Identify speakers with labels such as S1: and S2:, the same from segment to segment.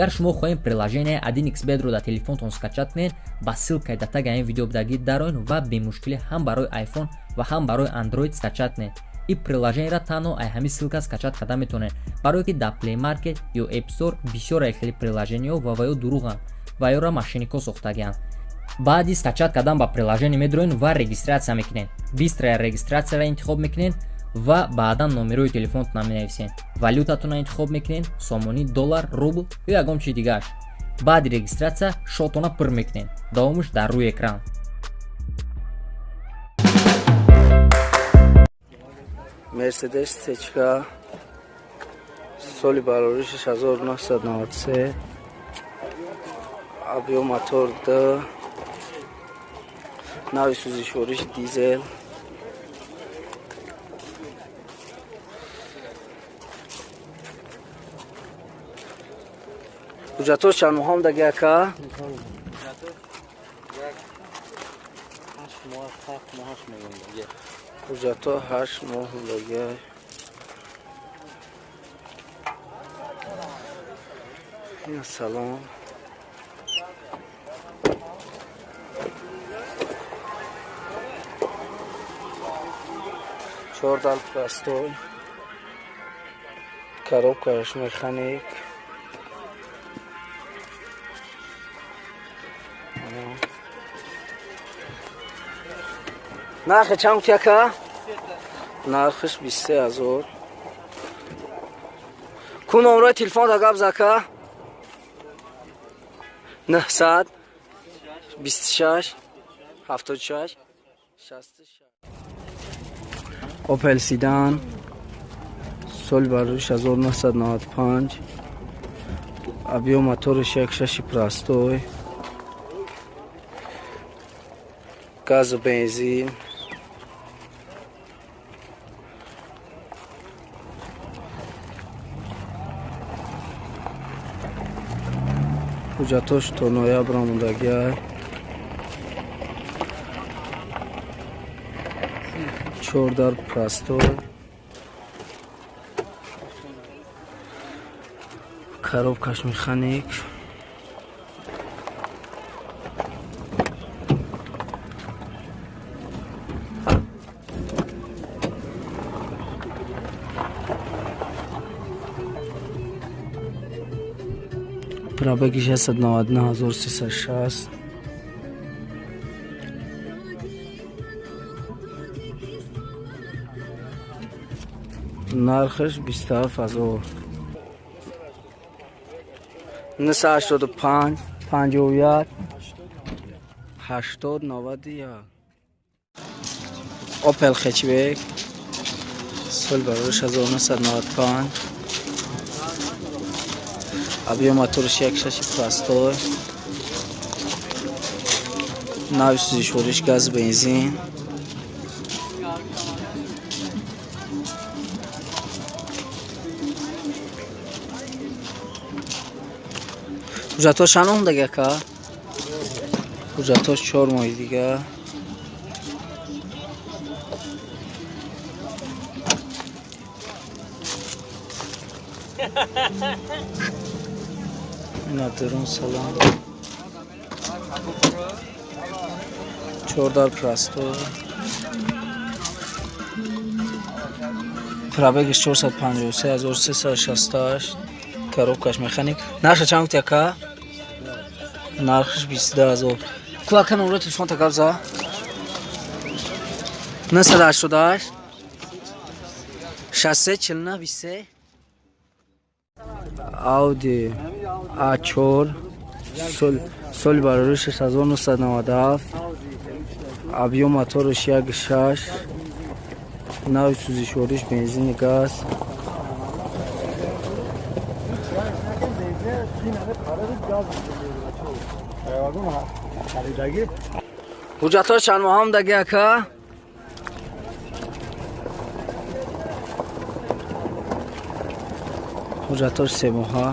S1: Агар шумо хоҳем приложение 1xBet-ро дар телефонтон скачать кунед, ба ссылкаи дар таги ин видео будагӣ дароен ва бемушкилӣ ҳам барои iPhone ва ҳам барои Android скачать кунед. Ин приложениеро танҳо ай ҳамин ссылка скачать карда метавонед, барое ки дар Play Market ё App Store бисёр ай хели приложениҳо ва ваё дурӯғанд ва ёро мошенникҳо сохтагианд. Баъди скачать кардан ба приложение медроен ва регистрация мекунед. Быстрая регистрацияро интихоб мекунед ва баъдан номерои телефонтона менависед, валютатонро интихоб мекунед: сомонӣ, доллар, рубл ё ягон чизи дигааш. Баъди регистрация шотона пур мекунед. Давомаш дар рӯи экран.
S2: Мерседес Цечка, соли бароришаш 1993, объём мотор д, нави сӯзишвориш дизел. Ҳуҷҷатҳош чанд моҳ омдаги, ака? Ҳуҷҷатҳо 8 моҳ омдаги. Салом. Чор дал простой, коробкаш механик. Нархи чанд гуфти, ака? Нархиш 23 000. Ку номрои телефонта гап зака. 926 76 76. Опел седан, соли барориш 1995, объём моториш 1,6 простой, газу бензин. Ҳуҷҷатош то ноябр омодагиай. Чордар простой, коробкаш механик. Пробеги 699 360. Нархаш 27 000. 985 51 80 91. Опел хэтчбек, соли барориш 1995, объём моториш 1,6 простой, нави сӯзишвориш газ, бензин. Ҳуҷҷатҳош чанд омдаги, ака? Ҳуҷҷатҳош 4 моҳи дига. Ина дурун салон, чордар простой, пробегиш 453 368, коробкаш механик. Нарха чанд гуфти, ака? Нархаш 22 000. Ку, ака, номро телефонта гап за. 988 63 49 23. Ауди А4, соли барориш 1997, объём моториш 1,6, нави сӯзишвориш бензини газ. Ҳуҷҷатҳо чанд моҳ омдаги, ака? Ҳуҷҷатҳош 3 моҳа.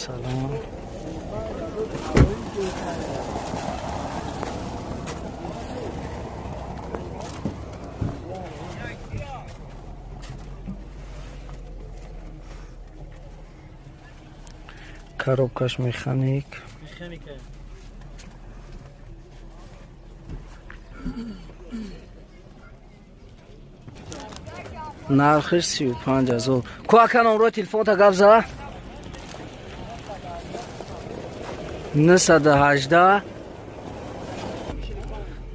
S2: Салом. Коробкаш механик. Нархиш 35 000. Ку ака, номрои телефонта гап за. 918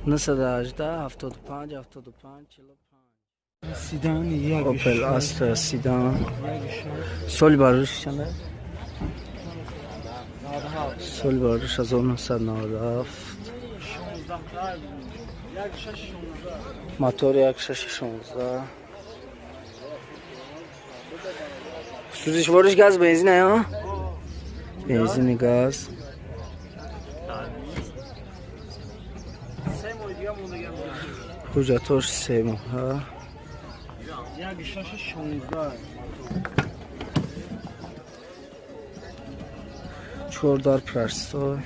S2: 918 75 75 45.
S3: Седан як.
S2: Opel Astra седан. Соли барориш чанда? Соли барориш 1997. Мотор 1.6 16. Сӯзишвориш газ, бензин ая? Бензини газ. Ҳуҷҷатош 3 моҳа.
S3: 1.6 16.
S2: Чор дар простой.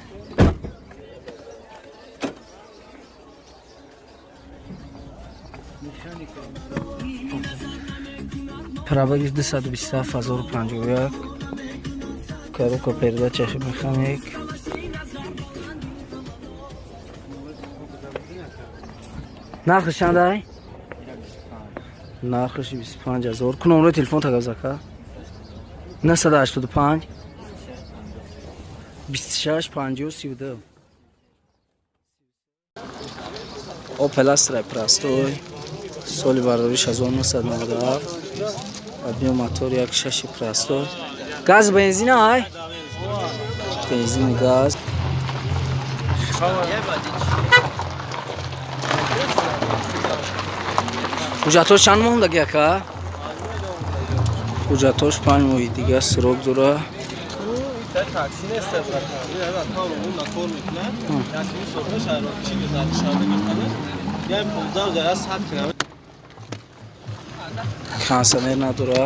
S3: Механика.
S2: Пробегиш 227 051. Коробка передачаш механик. Нархиш чандай? Нархиш 25 000. Ку номрои телефон тагав зака. 985 26 50 32. Opel Astra простой. Соли бардориш 1997. Объем мотор 1.6 простой. Газ, бензин ай? Бензин газ. Ҳуҷҷатош чанд моҳ мондаги, ака? Ҳуҷҷатош 5 моҳи дига срок дора.
S4: Такси нест, кор мекунад, як 15 рӯз аз 100 километр.
S2: Кондиционер надора.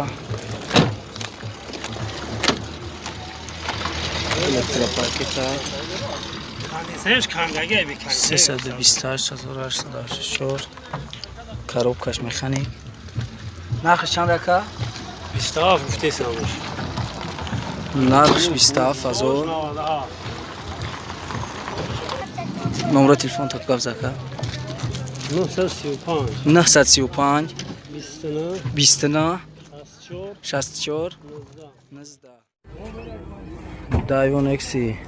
S2: Электропакета.
S3: Кондиционерш кандаги би.
S2: 328 884. Коробкаш механик. Нархш чанд, ака?
S3: 27 гуфтесамш.
S2: Нархш 27 000. Номро телефон так гап зака.
S3: 935.
S2: 935.
S3: 29.
S2: 29.
S3: 64.
S2: 64.
S3: 19.
S2: 19. Дайвон Экси.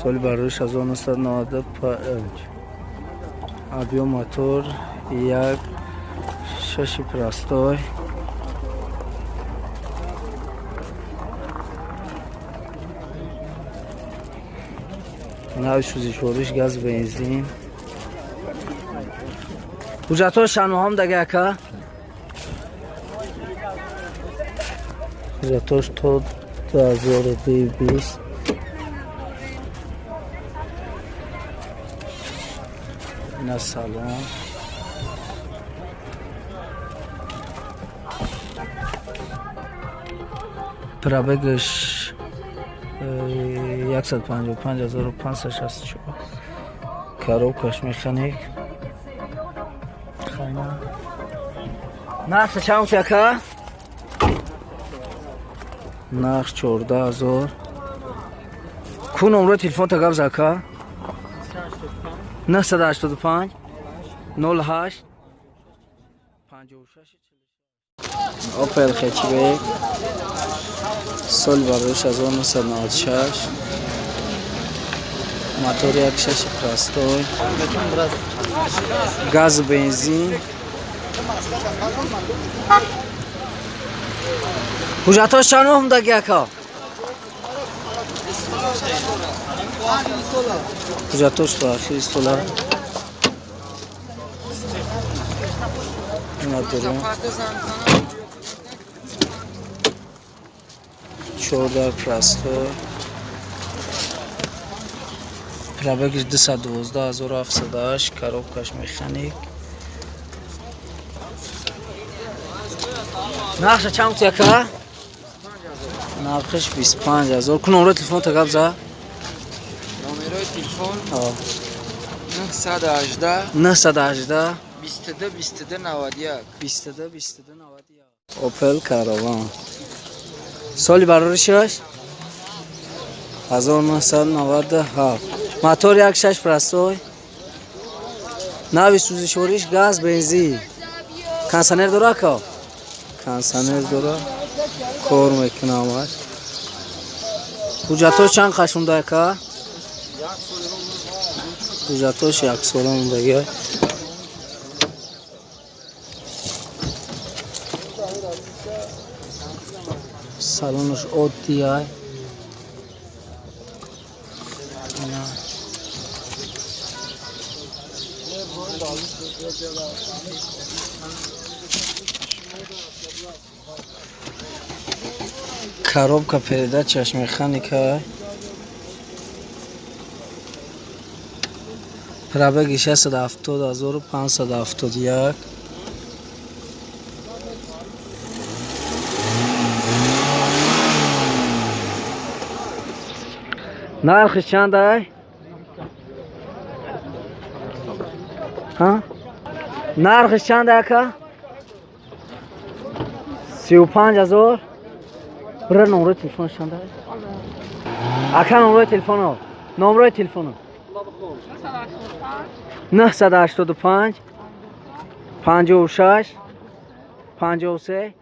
S2: Соли бардориш 1995. Объем мотор 1.6 простой. Нави сӯзишвориш газ, бензин. Ҳуҷҷатҳои шанмоҳам даги, ака? Ҳуҷҷатҳош то 2020. Ина салон. Пробегаш 155 564. Коробкаш механик. Хайна. Нархша чанд, ака? Нарх 14 000. Ку номрои телефонта гап за, ака. 985 08 56. Opel Hatchback. Соли бардориш 1996. Мотор 1.6 простой. Газ, бензин. Ҳуҷҷатҳош чанд моҳ мондаги, ака? Ҳуҷҷатҳош то ахири сола. Ина дорем. Чордар простой. Пробегиш 212 708. Коробкаш механик. Нархша чанд гуфти, ака? Нархиш 25 000. Ку номрои телефонта гап за.
S5: Номерои телефон 918.
S2: 918.
S5: 22 22 91.
S2: 22 22 91. Opel Caravan. Соли бароришаш 1997. Мотор 1.6 простой. Нави сӯзишвориш газ, бензин. Кондиционер дора ка? Кондиционер дора. Кор мекунам аш. Ҳуҷҷатош чанд қашунда ка? Ҳуҷҷатош як сола мондагӣ. Салонаш оддӣ ай. Коробка передачаш механика. Пробеги 670571. Нархиш чанд ай? Ҳа? Нархиш чанд ай ака? 35 000. Бира, номрои телефонаш чанд ай? Ака, номрои телефоно. Номрои телефоно. 985 56 53.